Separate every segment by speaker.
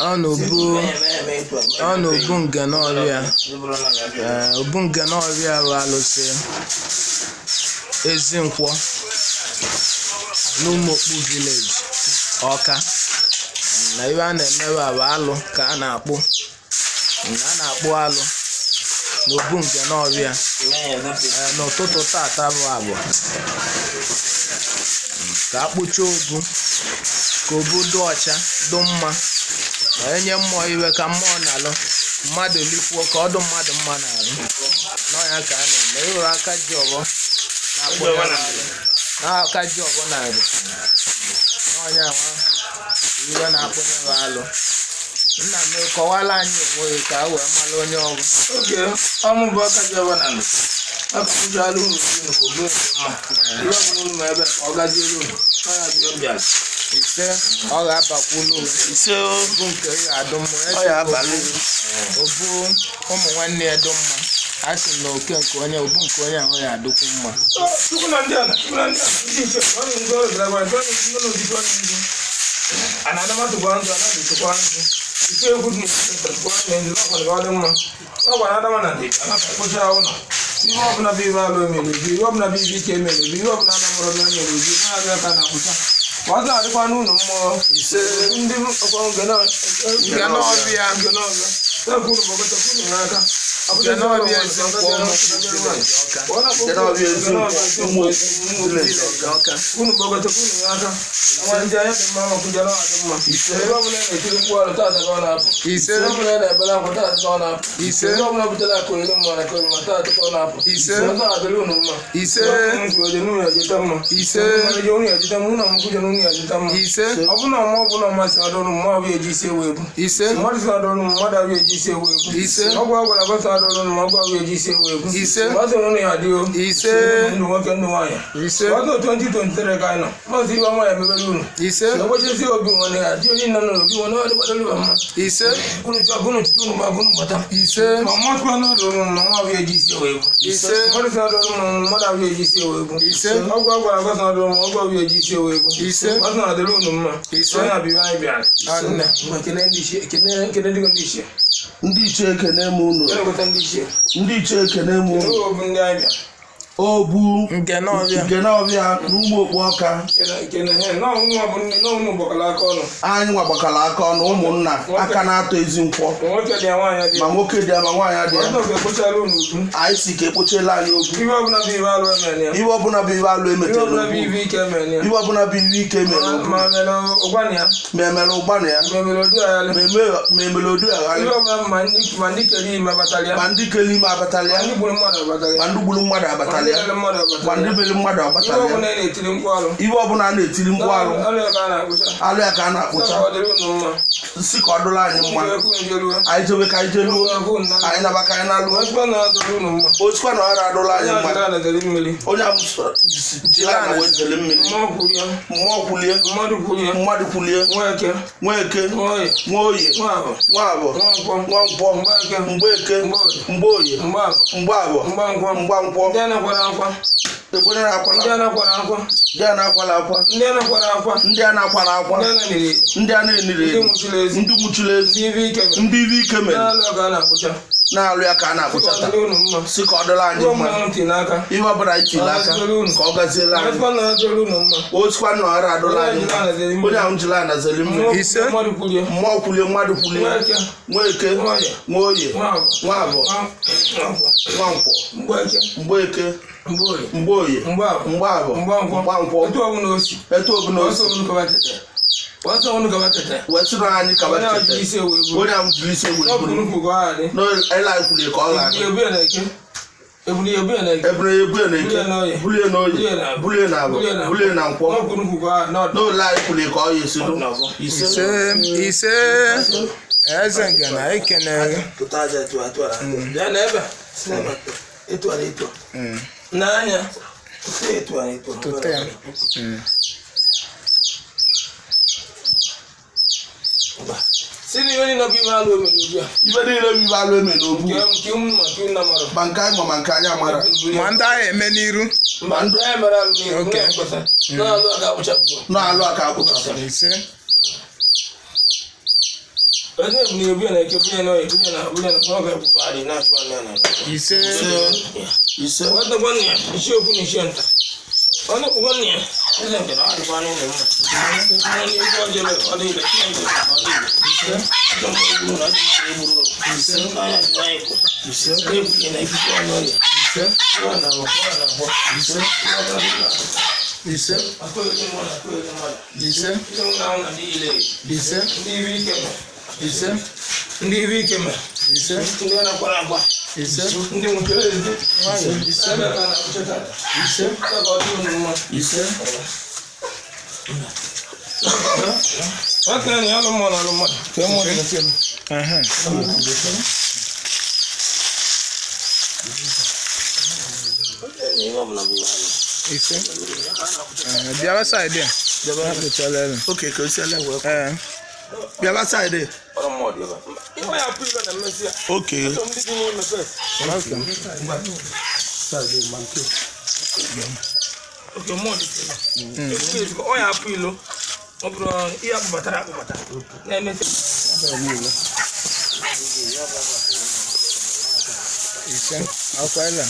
Speaker 1: Ọ na obu ọ na obu ngene ọrịa. Ee, obu ngene ọrịa bụ alụsị Ezinkwọ n'Ụmụokpu village, Ọka. Na ibe a na-emewe bụ alụ ka a na-akpụ. Na a na-akpụ alụ n'obu ngene ọrịa. Ee, n'ụtụtụ tata bụ abụ ka akpụcha obu, ka obu dị ọcha, dị mma, ma enye mmụọ iwe ka mmụọ na-alụ mmadụ likwuo, ka ọ dụ mmadụ mma na-arụ n'ọnya ka a na-eme. Ịhụrụ aka ji ọbọ na-akpụ ya n'alụ, na aka ji ọbọ na-arụ n'ọnya nwa iwe na-akpụnye ya alụ. Nna m, kọwala anyị onwe gị ka a wee mara onye ọbụ.
Speaker 2: Oge ọmụ bụ aka ji ọba na ndụ akụkụchala unu unu ka obi dị mma, ihe ọbụla unu ma ebe ka ọ gaziere unu n'ọnya bụ mbịa.
Speaker 1: Ise, ọ ga-abakwulu.
Speaker 3: Ise.
Speaker 1: Obu nke ị ga-adụ mma.
Speaker 3: Ọ ya abalị.
Speaker 1: Obu ụmụ nwanne ya dị mma, a sị na oke nke onye obu nke onye ahụ ya adịkwu mma.
Speaker 2: Chukwu na ndị ana, Chukwu na ndị ana, ndị iche onye nzu ọrụ bịara gwara onye nzu n'ụlọ ojiji onye nzu a na-adama tụkwa nzu a na-adịtụkwa nzu ise egwu dị n'ite tụkwa onye nzu n'ọkwa ka ọ dị mma n'ọkwa na adama na ndị anaka kpụcha ụlọ. Ihe ọbụla bụ ibe alụ emere obi, ihe ọbụla bụ ibe ike emere obi, ihe ọbụla na mụrụ emere obi na-abịa ka na-akpụcha ka ọ na-adịkwa n'ụlọ mmụọ.
Speaker 1: Ise.
Speaker 2: Ndị ọkwa ngene
Speaker 1: Ngene ọbịa.
Speaker 2: Ngene ọbịa tekwuru bọgọta kwuru n'aka.
Speaker 1: Ngene ọbịa Ezinkwọ Ụmụokpu village, Ọka.
Speaker 3: Ngene ọbịa Ezinkwọ Ụmụokpu village,
Speaker 1: Ọka.
Speaker 2: Unu gbagọta unu n'aka nwa ndị anya dị mma ma kụjara ọ dị mma.
Speaker 1: Ise.
Speaker 2: Ebe ọbụla ị na-etiri mkpu ọrụ taata ka ọ na-apụ.
Speaker 1: Ise.
Speaker 2: Ebe ọbụla ị na-ebere akwa taata ka ọ na-apụ.
Speaker 1: Ise.
Speaker 2: Ebe ọbụla butere akụ elu mma na kori ma taata ka ọ na-apụ.
Speaker 1: Ise.
Speaker 2: Ọzọ adịrị unu mma.
Speaker 1: Ise.
Speaker 2: Ebe ọbụla unu unu ejeta mma.
Speaker 1: Ise.
Speaker 2: Ebe unu ejeta mma, unu amụkụja na unu ejeta mma.
Speaker 1: Ise.
Speaker 2: Ọ bụ na ọma ọbụla ọma si adọrụ mma ọ bụ eji isi ewu ebu.
Speaker 1: Ise.
Speaker 2: Mmadụ si adọrụ mmadụ abụ eji isi ewu ebu.
Speaker 1: Ise.
Speaker 2: Ọgwụ agwara agwa si adọrụ mma ọgwụ abụ eji isi ewu ebu.
Speaker 1: Ise.
Speaker 2: Ọ sị unu ya adịghị.
Speaker 1: Ise.
Speaker 2: Ndụ nwoke, ndụ nwaanyị.
Speaker 1: Ise.
Speaker 2: Ọdụ 2023 ka anyị nọ. Maazị iwe nwaanyị emebere unu.
Speaker 1: Ise.
Speaker 2: Ọgbachisi obi nwanne ya ji onye nọ n'obi nwanne ọ dịgbadoro ibe mma.
Speaker 1: Ise.
Speaker 2: Unu chọọ unu chite unu gbagụ unu gbata.
Speaker 1: Ise.
Speaker 2: Ma mmadụ n'ọdụ unu na nwa abụ eji isi ewu ebu.
Speaker 1: Ise.
Speaker 2: Mmadụ si n'ọdụ unu na mmadụ abụ eji isi ewu ebu.
Speaker 1: Ise.
Speaker 2: Ọgwụ agwara agwa si n'ọdụ unu ọgwụ abụ eji isi ewu ebu.
Speaker 1: Ise.
Speaker 2: Ọ sị na ọ dịrị unu mma.
Speaker 1: Ise.
Speaker 2: Onye abịa anyị bịara.
Speaker 1: Nne.
Speaker 2: Ngwa kene ndị ichie, kene kene ndị ichie.
Speaker 3: Ndị ichie, ekene m unu.
Speaker 2: Kene gweta ndị ichie.
Speaker 3: Ndị ichie, ekene m
Speaker 2: Kene
Speaker 3: unu.
Speaker 2: obu ndị anyị bịara.
Speaker 3: Obu
Speaker 1: Ngene ọbịa.
Speaker 3: Ngene ọbịa na Ụmụokpu Ọka.
Speaker 2: Kene kene he nọọ unu bụ ndị nọọ unu gbakọrọ aka ọnụ.
Speaker 3: Anyị nwa gbakọrọ aka ọnụ, ụmụnna aka na-atọ Ezinkwọ.
Speaker 2: Ma nwoke dị ya, nwaanyị dị
Speaker 3: Ma
Speaker 2: ya.
Speaker 3: nwoke dị ya, ma nwaanyị dị ya.
Speaker 2: Ọdụ oge ekpochara unu ubu.
Speaker 3: Anyị si ka ekpochiela anyị obu.
Speaker 2: Ihe ọbụla bụ ibe alụ emere ya.
Speaker 3: Ihe ọbụla bụ ibe alụ
Speaker 2: Ihe
Speaker 3: emetere
Speaker 2: ọbụla bụ
Speaker 3: obu.
Speaker 2: ibe ike emere ya.
Speaker 3: Ihe ọbụla bụ ibe ike emere obu.
Speaker 2: Ma mere ụgwanị ya.
Speaker 3: Ma emere ụgbanị ya.
Speaker 2: Ma mere odi ọyalị.
Speaker 3: Ma emere odu agharị.
Speaker 2: Ihe ọbụla ma ndị kere ime abatara ya.
Speaker 3: Ma ndị kele ime abatala
Speaker 2: Ma
Speaker 3: ya.
Speaker 2: ndị gburu mmadụ abatara
Speaker 3: Ma
Speaker 2: ya.
Speaker 3: ndị gburu mmadụ
Speaker 2: Ma ndị
Speaker 3: abatala ya.
Speaker 2: lere mmadụ
Speaker 3: Ma
Speaker 2: abatara
Speaker 3: ndị
Speaker 2: ya.
Speaker 3: mere mmadụ
Speaker 2: Ihe
Speaker 3: abatala ya.
Speaker 2: ọbụla ị na-etiri mkpu alụ.
Speaker 3: Ihe ọbụla a na-etiri mkpu alụ.
Speaker 2: Alụ ya ka a na-akpụcha.
Speaker 3: Alụ ya ka a
Speaker 2: Sị
Speaker 3: na-akpụcha.
Speaker 2: ka ọ dịrị unu mma.
Speaker 3: Si ka ọ dụrụ anyị mma.
Speaker 2: Ndị ekwu njeruo.
Speaker 3: Anyị jebe ka anyị jeluo.
Speaker 2: Ekwu nna.
Speaker 3: Anyị naba ka anyị na-alụ.
Speaker 2: Osikwa na ọ dịrị unu mma.
Speaker 3: Osikwa na ọra adụrụ anyị
Speaker 2: Onye
Speaker 3: mma.
Speaker 2: adịrị ana dịrị mmiri.
Speaker 3: Onye ahụ jiri ana wee zere mmiri.
Speaker 2: Mmụọ kwuru ya.
Speaker 3: Mmụọ kwulie.
Speaker 2: Mmadụ kwuru ya.
Speaker 3: Mmadụ kwulie.
Speaker 2: Nweke.
Speaker 3: Nweke.
Speaker 2: Nwoye.
Speaker 3: Nwoye.
Speaker 2: Nwabụ.
Speaker 3: Nwabọ.
Speaker 2: Nwankwọ.
Speaker 3: Nwankwọ.
Speaker 2: Mgbeke.
Speaker 3: Mgbeke.
Speaker 2: Mgborie.
Speaker 3: Mgborie.
Speaker 2: Mgbabụ.
Speaker 3: Mgbabọ.
Speaker 2: Mgbankwọ.
Speaker 3: Mgbankwọ.
Speaker 2: Ndị anakwara akwa.
Speaker 3: Egbere
Speaker 2: Ndị
Speaker 3: na-akwala.
Speaker 2: anakwara akwa.
Speaker 3: Ndị a na-akwala akwa.
Speaker 2: Ndị anakwara akwa.
Speaker 3: Ndị a na-akwala akwa.
Speaker 2: Ndị ananiri.
Speaker 3: Ndị a na-eniri
Speaker 2: Ndị
Speaker 3: eri.
Speaker 2: nwụchiri ezi.
Speaker 3: Ndị nwụchiri ezi.
Speaker 2: Ndị ibe ike mere.
Speaker 3: Ndị ibe ike mere.
Speaker 2: Na-alụ ka a na-akpụcha.
Speaker 3: Na-alụ ya ka a
Speaker 2: Ka ọ
Speaker 3: na-akpụchata.
Speaker 2: dịrị unu mma.
Speaker 3: Si ka ọ dịrị anyị
Speaker 2: Ihe
Speaker 3: mma.
Speaker 2: ọbụla unu tinye n'aka.
Speaker 3: Ihe ọbụla anyị tiri aka ka ọ gaziela anyị.
Speaker 2: Osikwa na ọ dịrị unu mma.
Speaker 3: Osikwa na ọra adụla anyị mma. Onye ahụ jiri ana zere mmiri.
Speaker 1: Ise.
Speaker 2: Mmadụ kwuru ya.
Speaker 3: Mmụọ kwulie, mmadụ kwulie.
Speaker 2: Nweke.
Speaker 3: Nweke.
Speaker 2: Nwoye.
Speaker 3: Nwoye.
Speaker 2: Nwabụ.
Speaker 3: Nwabọ.
Speaker 2: Nwankwọ.
Speaker 3: Nwankwọ.
Speaker 2: Mgbeke.
Speaker 3: Mgbeke.
Speaker 2: Mgborie.
Speaker 3: Mgborie.
Speaker 2: Mgbabụ.
Speaker 3: Mgbabọ.
Speaker 2: Mgbankwọ.
Speaker 3: Mgbankwọ.
Speaker 2: Etu ọbụla o si.
Speaker 3: Etu ọbụla o si.
Speaker 2: Ọsọ unu kaba tete. Ọsọ unu kaba tete.
Speaker 3: Wee sị na anyị kaba
Speaker 2: Onye ahụ
Speaker 3: chete.
Speaker 2: ji isi ewu ebu.
Speaker 3: Onye ahụ jiri isi ewu
Speaker 2: Ọ bụ
Speaker 3: eburu.
Speaker 2: nnukwu ka ọ ghara.
Speaker 3: N'ele anyị kwulie ka ọ ghara.
Speaker 2: Eburu ebu ya na eke. Eburu ebu ya na eke.
Speaker 3: Eburu ebu ya na eke.
Speaker 2: Bulie n'oye.
Speaker 3: Bulie n'oye. Bulie na abọ.
Speaker 2: Bulie na abọ.
Speaker 3: Bulie na nkwọ.
Speaker 2: Ọ bụ nnukwu ka ọ ghara. N'ọdụ.
Speaker 3: N'ole anyị kwulie ka ọ ya esi dụ. Ise.
Speaker 1: Ise. Ise. Eze Ngene, ekene gị.
Speaker 2: Tụta aja etu a, etu a. Bịa n'ebe a. Si n'ebe a. Etu a na etu a. N'anya. Si etu a na etu a.
Speaker 1: Tụta ya.
Speaker 2: Si n'ihe niile bụ ime alụ emere ugbu a.
Speaker 3: Ibe niile bụ ibe alụ eme n'obu.
Speaker 2: Nke nke unu ma nke unu amara.
Speaker 3: Ma nke anyị ma ma nke anyị amara.
Speaker 1: Ma ndị agha eme n'iru.
Speaker 2: Ma ndị anyị mere alụ n'ihu
Speaker 1: Okay.
Speaker 2: na-ekweta. Na alụ a ga-abụchapụgo.
Speaker 3: Na-alụ aka akwụcha.
Speaker 1: Ise.
Speaker 2: Onye ebu na ebu ya na eke bunye na oyi bunye na bunye na ọ ga-ekwukwa adị na-achụ anya na
Speaker 1: Ise.
Speaker 3: Ise.
Speaker 2: Wetakwa nna ya isi okwu na isi nta. Ọ na-ekwukwa nna ya eze nke na ọ dịkwa n'ụlọ mma. Onye ikwu ọjọọ ọ dị ile Chineke ọ dị ile.
Speaker 1: Ise.
Speaker 2: Ajọ mmụọ egburu na ajọ mmadụ egburu ụlọ.
Speaker 3: Ise.
Speaker 2: N'anya dị anyị kwụ.
Speaker 3: Ise.
Speaker 2: Na-ekwughị na ikike ọnụ ọrịa.
Speaker 1: Ise.
Speaker 2: Ọ na-abụ ọ na-abụ.
Speaker 3: Ise.
Speaker 1: Ise.
Speaker 2: Akụghị mmadụ akụghị mmadụ.
Speaker 1: Ise.
Speaker 2: Ndị nwụrụ anwụ na ndị ile.
Speaker 1: Ise.
Speaker 2: Ndị ibe ike mere.
Speaker 1: Ise.
Speaker 2: Ndị ibe ike mere.
Speaker 1: Ise.
Speaker 2: Ndị a na-akwara akwa.
Speaker 1: Ise.
Speaker 2: Ndị nwụchara ezi.
Speaker 1: Ise.
Speaker 2: Ebe ka a na-akpụchata.
Speaker 1: Ise.
Speaker 2: Ebe ka ọ dị unu mma.
Speaker 3: Ise.
Speaker 2: Nwoke na alụ mmụọ na alụ mmadụ. Kee mmụọ dị n'isi elu.
Speaker 1: Ehe.
Speaker 2: Ihe ọbụla bụ ihe alụ.
Speaker 1: Ise. Ehe, bịawa saịdị a. Bịawa akpụchala elu.
Speaker 3: Oke ka o si ele wee.
Speaker 1: Ee.
Speaker 3: Bịaba saịdị.
Speaker 2: Ọrụ mmụọ dị ebe a. Ihe ya apụ ibe na mmesi ya.
Speaker 3: Oke.
Speaker 2: Achọ m ndị dị n'ime first.
Speaker 1: Okay.
Speaker 2: Oke mmụọ dị ebe a. Efu efu, ọ ya apụ ilo. Ọ bụrụ ihe akpụbatara akpụbata. Na-emesi.
Speaker 1: Ise. Akwa ele.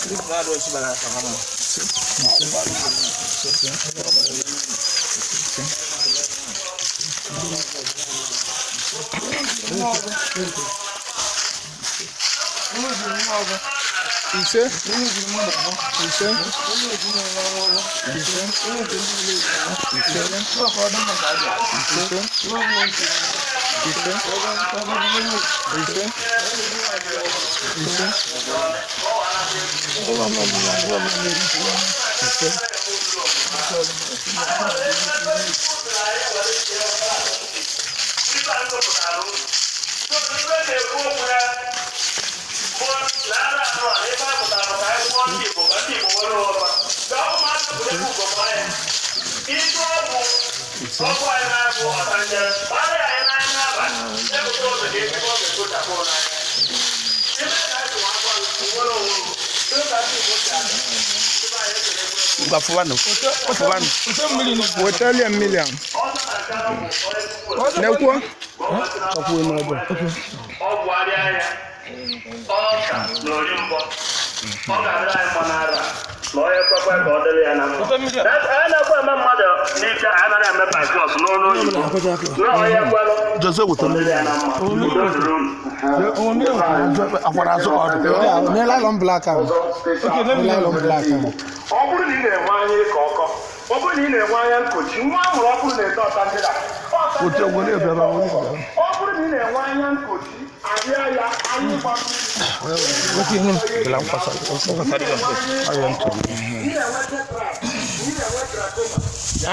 Speaker 2: Ndị na-adụ osi bara aka ha mma.
Speaker 1: Ise. Ise. Ise. Ise. Ise. Ise. Ise. Ise. Ise.
Speaker 3: Ngwa fụwanụ. Fụwanụ.
Speaker 2: Ofe mmiri na
Speaker 1: Wetalie mmiri ahụ. Nekwuo.
Speaker 4: Ọgwụ arịa ya ọka na ori mbọ ọ ga-adịrị anyị mma n'ara na onye kwekwe ka ọ dịrị ya na mma.
Speaker 2: Ofe mmiri a.
Speaker 4: A na-ekwe eme mmadụ n'ike anaghị eme by force n'ọnụ oyibo na onye kwelụ
Speaker 3: Jose
Speaker 4: ọ
Speaker 3: weta
Speaker 4: dịrị ya na mma. Udo dịrị unu.
Speaker 3: Akwara azụ ka ọ dị.
Speaker 2: Oke, let me
Speaker 4: Ọ bụrụ na ị na-enwe anya ịkọ ọkọ, ọ bụrụ na ị na-enwe anya nkochi, nwa a mụrụ ọhụrụ na-eto ọtangịla.
Speaker 3: Otu egwu na-ebi ebe ahụ.
Speaker 4: Ọ bụrụ na ị na-enwe anya nkochi, arịa ya anya ịgba mmiri.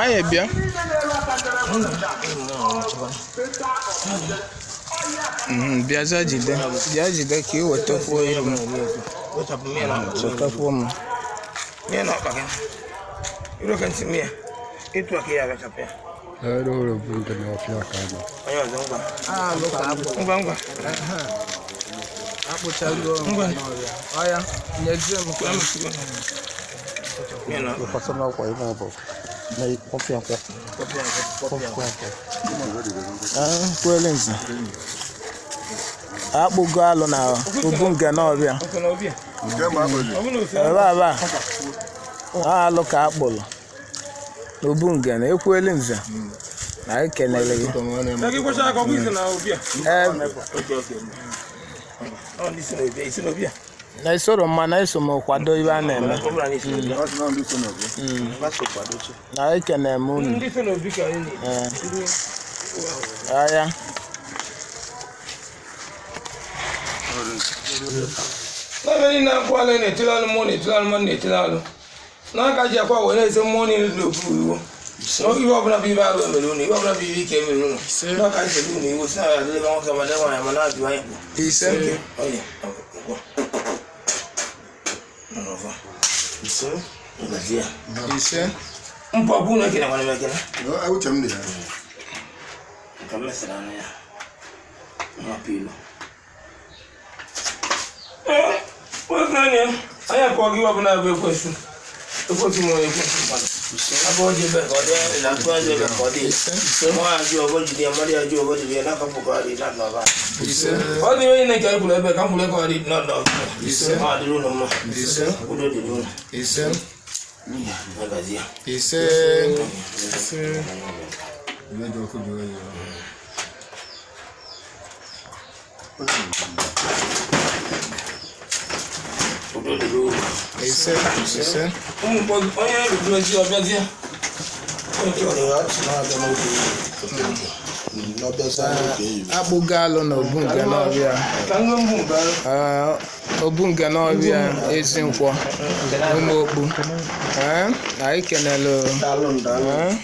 Speaker 1: Anyị bịa. Bịaza jide. Bịa jide ka ị wetakwuo iru m.
Speaker 2: Wechapụ mmiri na ọkpa.
Speaker 1: Wetakwuo m.
Speaker 2: Mmiri na ọkpa gị. Iru ka ntị mmiri. Ịtụ aka ya wechapụ ya. Onye ọzọ ngwa. Ngwa ngwa.
Speaker 1: Akpụchago m n'ọrịa. Ọya, nyezie m ka m.
Speaker 2: Mmiri na ọkpa.
Speaker 1: Kwele nze. Akpụgo alụ na ubu nke n'ọbịa.
Speaker 2: Ofe na obi a. Ọ bụ na ofe
Speaker 1: Ebe a ebe a. Alụ ka akpụlụ. N'ubu nke na ekwele nze. Na ekenele gị.
Speaker 2: Na gị kwụcha aka ọ bụ isi na obi a.
Speaker 1: Ee,
Speaker 2: Oke oke. Ọ ndị isi na obi a, isi na obi a.
Speaker 1: na isoro mma na eso m kwado ibe a na-eme.
Speaker 2: Ọ bụrụ na isi na obi a.
Speaker 1: Na ekene m unu.
Speaker 2: Ndị so n'obi ka anyị na-ebi.
Speaker 1: Ee. Ọya.
Speaker 2: N'ebe niile akwụ ala na-etili alụ mmụọ na-etili alụ mmadụ na-etili alụ. N'aka ji akwa wee na-ese mmụọ niile dị n'okpuru iwu. Na ihe ọbụla bụ ibe arụ emere unu, ihe ọbụla bụ ibe ike emere unu. N'aka ji sebe unu iwu si na ya adịrị nwoke ma dị nwaanyị ma na-abịa anyị bụ.
Speaker 1: Ise.
Speaker 2: Onye ngwa. Nọrọ ọfọ. Ngazi ya.
Speaker 1: Ise.
Speaker 2: Mpọpụ unu ekene nwanne m ekene.
Speaker 5: Uche m dị ya.
Speaker 2: Nke m mesịrị anụ ya. Nwapụ ilu. Ee, nwoke anya, anyị akpọọ gị ọbụla bụ ekwensu. Ekwensu ma ekwensu mmadụ. Abụ ọjị ebe ka ọ dị, na atụ azụ ebe ka ọ dị. Mụọ ajụ ọbọ jide ya, mmadụ ajụ ọbọ jide ya, n'aka pụkọ ọ dị na nọba. Ọ dị onye na-eke anyị kwuru ebe ka m kwuru ebe ọ dị na nọba. Ọ dịrị unu mma. Udo dịrị unu.
Speaker 1: Ise.
Speaker 2: Ya gazie.
Speaker 1: Ise.
Speaker 5: Ihe dị ọkụ jụrụ ya.
Speaker 2: Udo dịrị unu.
Speaker 1: Ise. Ise.
Speaker 2: Ụmụ mkpọgị, onye rubere ezi ọbịazie.
Speaker 1: Akpụgo alụ na obu nke n'ọbịa.
Speaker 2: Ka nwe mbụ nke alụ.
Speaker 1: Ee, obu nke n'ọbịa Ezinkwọ Ụmụokpu. Ee, anyị kenelu. Ee,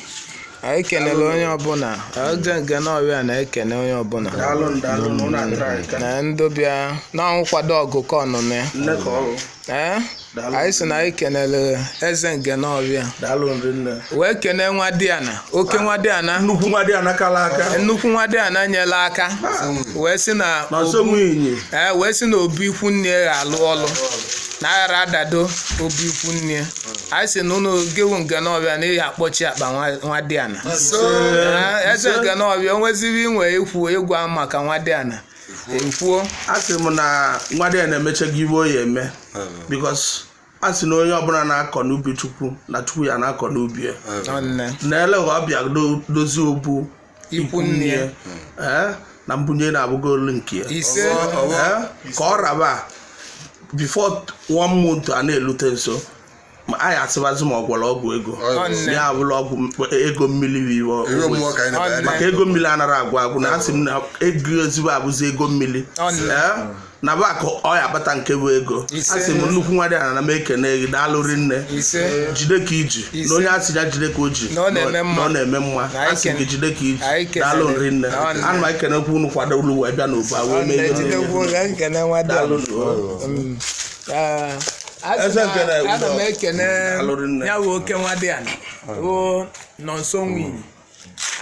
Speaker 1: anyị kenelu onye ọbụla. Oge nke n'ọbịa na-ekene onye ọbụla na ndị bịa na nkwado ọgụkọ ọnụnụ ya. Ee, anyị sị na anyị kenelu eze nke n'ọbịa wee kene nwa diana, oke nwa diana,
Speaker 3: Nnukwu nwa dị anakala aka.
Speaker 1: Nnukwu nwa diana nyela aka wee sị na
Speaker 3: Na nso nwunye.
Speaker 1: Ee, wee sị na obi ikwu nne ya alụ ọlụ na aghara adado obi ikwu nne. Anyị sị na ụnụ gewu nke n'ọbịa na ihe akpọchi akpa nwa diana. Ee, eze nke n'ọbịa, o nweziri inwe ikwu ịgwa maka nwa diana ekwuo.
Speaker 3: A sị m na nwa dị ya na-emechago iwe o ya eme, because a sị na onye ọbụla na-akọ n'ubi Chukwu na Chukwu ya na-akọ n'ubi ya.
Speaker 1: Nne.
Speaker 3: Na ele ka ọ bịa dozie obu
Speaker 1: ikwu nne ya.
Speaker 3: Ee, na mbunye na-abụgo olu nke ya.
Speaker 1: Ise.
Speaker 3: Ee, ka ọ raba before one month a na-elute nso, ma anyị asịbazi ma ọ gwọrọ ọgwụ ego.
Speaker 1: Nne.
Speaker 3: Ya abụla ọgwụ ego mmiri bụ iwe
Speaker 5: Ego mmụọ ka anyị na-abịa.
Speaker 3: Maka ego mmiri anara agwụ agwụ, na asị m na ego ezigbo abụzi ego mmiri.
Speaker 1: Nne.
Speaker 3: Ee, na ba ka ọ ya akpata nke bụ ego.
Speaker 1: Ise.
Speaker 3: Asị m nnukwu nwa dị ana na m ekene gị, daalụ rinne.
Speaker 1: Ise.
Speaker 3: Jide ka iji.
Speaker 1: Ise.
Speaker 3: Na onye asị ya jide ka o ji
Speaker 1: Na ọ na-eme mma.
Speaker 3: Na ọ na-eme mma.
Speaker 1: Na anyị
Speaker 3: Asị m gị jide ka iji,
Speaker 1: anyị kenere.
Speaker 3: daalụ rinne.
Speaker 1: Ọ nne.
Speaker 3: Ana m ekenekwa unu kwado olu wee bịa n'obu a wee mee ihe
Speaker 1: Jidekwu
Speaker 3: niile.
Speaker 1: ka nkene nwa diana.
Speaker 3: Daalụ nụ.
Speaker 1: Ee, asị
Speaker 3: Eze
Speaker 1: na
Speaker 3: nkene
Speaker 1: ana m
Speaker 3: udo.
Speaker 1: ekene
Speaker 3: Daalụ rinne.
Speaker 1: ya bụ oke nwa diana bụ Nọnso Nwunye.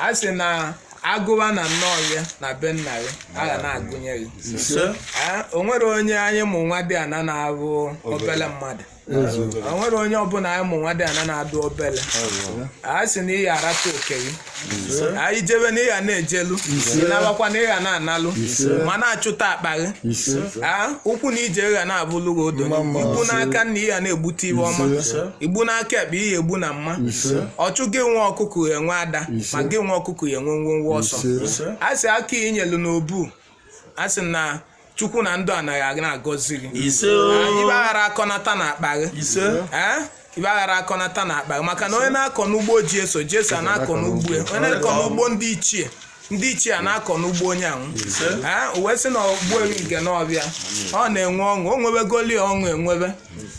Speaker 1: A sị na agụba na nnọọ ya na be nna ya a ga na-agụnye gị.
Speaker 3: Ise.
Speaker 1: Ee, o nwere onye anyị mụ nwa diana na-abụ obele mmadụ, o nwere onye ọbụla anyị mụ nwa diana na-adụ obele. A sị na ị arata oke gị, anyị jebe na ịya na-ejelu, ịnabakwa na ịya na-analụ ma na-achụta akpa gị. Ah, ụkwụ na ije gha na-abụlụ gị odo, igbu n'aka nna ịya na-egbute ibe ọma, igbu n'aka ekpe iya egbu na mma. Ọchụ gị nwe ọkụkọ ya enwe ada, ma gị nwe ọkụkọ ya enwe ngwongwo ọsọ. A sị aka inyelu n'obu, a sị na Chukwu na ndụ anaghị na-agọzi gị.
Speaker 3: Ise.
Speaker 1: Ah, ibe aghara akọnata na akpa gị.
Speaker 3: Ise.
Speaker 1: Ee, ibe aghara akọnata na akpa gị, maka na onye na-akọ n'ugbo ji eso Jesu a na-akọ n'ugbo ya, onye na-akọ n'ugbo ndị ichie, ndị ichie a na-akọ n'ugbo onye anwụ. Ee, o wee sị na ogbu ewi nke n'ọbịa ọ na-enwe ọṅụ, o nwebegoli ọṅụ enwebe.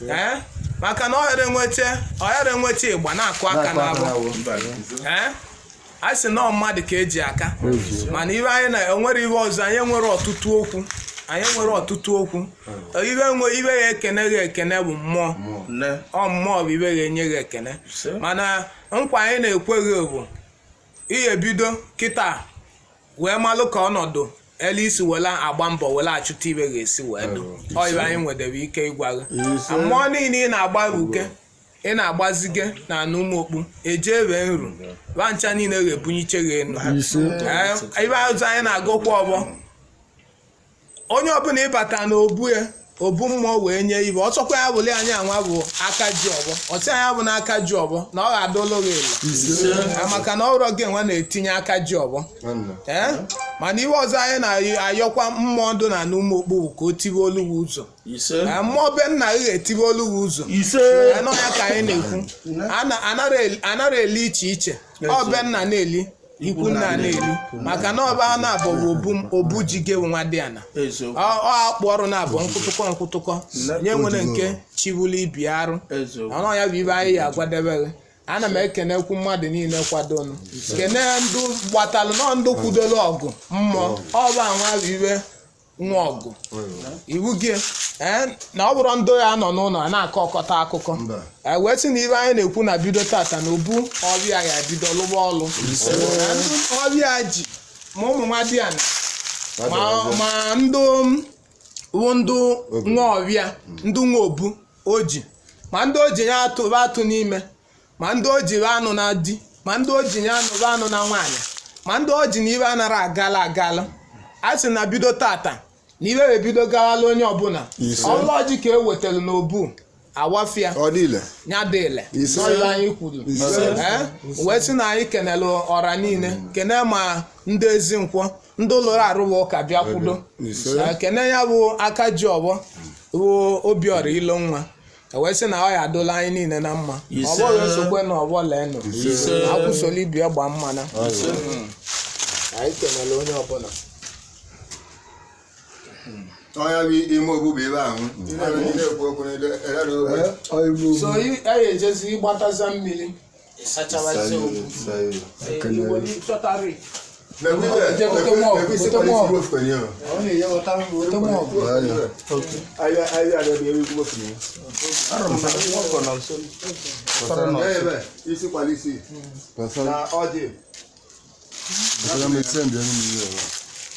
Speaker 1: Ee, maka na ọghara enweta, ọghara enweta ịgba na-akụ aka n'abụ. Ee, a sị na ọ mmadụ ka eji aka, mana ibe anyị na enwere ibe ọzọ, anyị nwere ọtụtụ okwu, anyị nwere ọtụtụ okwu. Ibe nwe ibe ya ekene gị ekene bụ mmụọ.
Speaker 3: Nne.
Speaker 1: Ọ mmụọ bụ ibe ga-enye gị ekene, mana nkwa anyị na-ekwe gị bụ ihe bido kịta wee malụ ka ọnọdụ elu isi were agba mbọ were achụta ibe ga-esi wee dụ. Ọ ibe anyị nwedere ike ịgwa gị, mmụọ niile ị na-agba uke ị na-agbazige na anụ ụmụokpu eje ebe nru bancha niile ga-ebunyiche gị enu. Ee, ibe azụ anyị na-agụkwa ọgbọ, onye ọbụla ịbata n'obu ya, obu mmụọ wee nye ibe ọsọkwa ya bụli anyị anwa bụ aka ji ọgbọ, ọsị anyị bụ n'aka ji ọgbọ na ọ ga-adụlụ gị elu. Ee, maka na ọrọ gị nwa na-etinye aka ji ọgbọ. Ee, mana ihe ọzọ anyị na-ayọkwa mmụọ ndụ na n'ụmụokpu bụ ka o tiwe olu gị ụzọ.
Speaker 3: Ise.
Speaker 1: Ee, mmụọ be nna gị ga-etiwe olu gị ụzọ.
Speaker 3: Ise.
Speaker 1: Ee, nọ ya ka anyị na-ekwu. Anara eli iche iche, ọ be nna na-eli, ikwu nna na-eli, maka na ọba na-abọ bụ obu ji gị nwa dị ana.
Speaker 3: Eziokwu.
Speaker 1: Ọ akpụ ọrụ na-abụ nkwụtụkọ nkwụtụkọ nye nwere nke chiwulu ibi arụ.
Speaker 3: Eziokwu.
Speaker 1: Ọnụ ya bụ ibe anyị ya agwadebe gị. Ana m ekenekwu mmadụ niile kwadonu, kene ndụ gbatalụ nọ ndụ kwudolu ọgụ mmụọ ọba nwa bụ ibe. nwa ọgụ iwu gị ee, na ọ bụrụ ndị ya nọ n'ụlọ a na-akọ ọkọta akụkọ.
Speaker 5: Mba.
Speaker 1: E wee sị na ibe anyị na-ekwu na bido tata na obu ọbịa ya ebido lụba ọlụ. Na ndị ọbịa ji ma ụmụ nwa dị ana ma ndị wụ ndị nwa ọbịa, ndị nwa obu oji, ma ndị oji ya atụ ba atụ n'ime, ma ndị oji ba anụ na di, ma ndị oji ya anụ ba anụ na nwaanyị, ma ndị oji na ibe anara agala agala, a sị na bido tata na ibe ebido gawala onye ọbụla.
Speaker 5: Ise.
Speaker 1: Ọlụ ọjị ka e wetara n'obu awafịa
Speaker 5: Ọ dịle.
Speaker 1: nya dịle.
Speaker 5: Ise.
Speaker 1: N'ọlụ anyị kwuru.
Speaker 5: Ise.
Speaker 1: Ee, wee sị na anyị kenelu ọra niile, kene ma ndị ezi nkwọ, ndị ụlọrụ arụwa ụka bịa kwudo.
Speaker 5: Ise.
Speaker 1: Ee, kene ya bụ aka ji ọgbọ bụ obiọra ilo nwa. Wee sị na ọ ya adụla anyị niile na mma.
Speaker 3: Ise.
Speaker 1: Ọgbọ wee sokwe na ọgbọ leenụ.
Speaker 3: Ise.
Speaker 1: Akwụsola ibi gba mmana. Anyị kenele onye ọbụla.
Speaker 5: Ọnya bụ ime obu bụ ebe ahụ. Ị na-ekwu okwu n'elu elele ogbe.
Speaker 1: So anyị ejezi ịgbataza mmiri ịsachabazie okwu. Chọtara
Speaker 5: Mekwu ibe,
Speaker 1: Jẹ́ kó tó mọ̀,
Speaker 5: mekwu isi
Speaker 1: kó tó
Speaker 5: kwalisi
Speaker 1: mọ̀.
Speaker 5: igbo fukwenye o. Ya ebe, isi kwalisi. Na ọjị.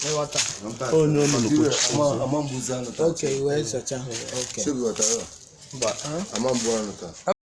Speaker 1: Ịghọta.
Speaker 3: Onye olulu.
Speaker 1: Okay, wee zacha. Okay.
Speaker 5: Ama mbụ anụ taa.